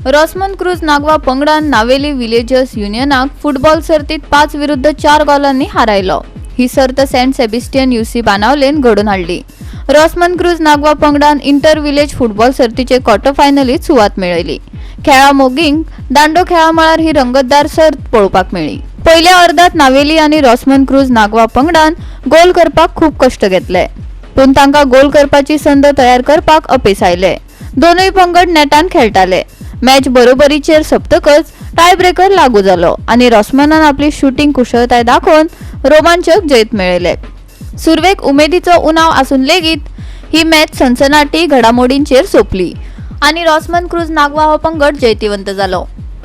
रॉसमन cruise Nagwa पंगडान Navelim villagers युनियनाक football सर्तीत 5-4 गोलांनी हारायलो. ही सर्त सेंट सेबिस्टियन युसी बाणावलेन घडोवन हाडली. रॉसमन क्रूज नागवा पंगडान इंटर विलेज फुटबॉल सर्तीचे क्वॉर्टर फायनलीत सुवात मेळयली. खेळा मोगींक दांडो खेळा मळार ही रंगतदार सर्त पळोवपाक मेळ्ळी. पयल्या अर्दात नावेली आनी रॉसमन क्रूज नागवा पंगडान गोल करपाक खूब कश्ट घेतले, पूण तांकां गोल करपाची संद तयार करपाक अपेस आयले. दोनूय पंगड नेटान खेळटाले. मॅच बरोबरीचेर सोंपतकच टाय ब्रेकर लागू जालो आनी रॉसमनान आपली शूटिंग कुशळताय दाखोवन रोमांचक जैत मेळयले. सुरवेक उमेदीचो उणाव आसून लेगीत ही मॅच सनसनाटी घडामोडींचेर सोंपली आनी रॉसमन क्रूज नागवा हो पंगड जैतिवंत जालो.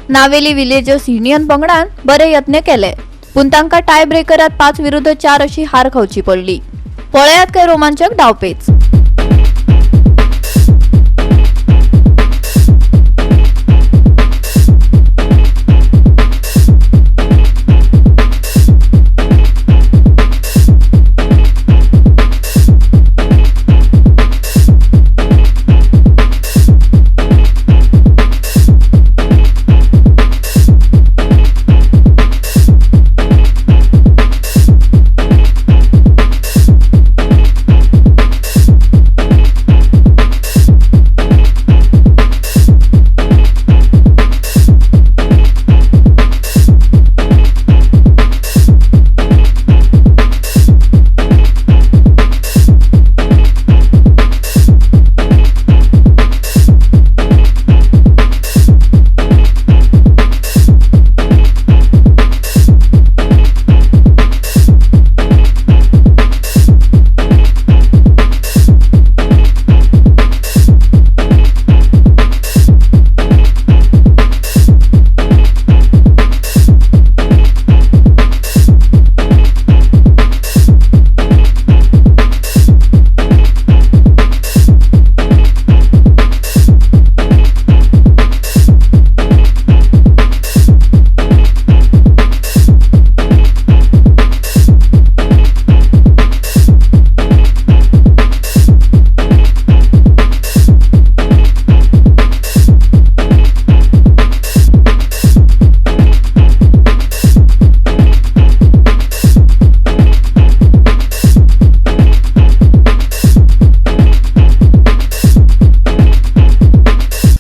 नावेली विलेजर्स युनियन पंगडान बरे यत्न केले, पूण तांकां टाय ब्रेकरात 5-4 अशी हार खावची पडली. पळयात काय रोमांचक डावपेच.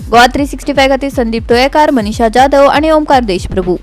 गोवा 365 खातीर संदीप टोयेकार, मनीषा जाधव आणि ओमकार देशप्रभू.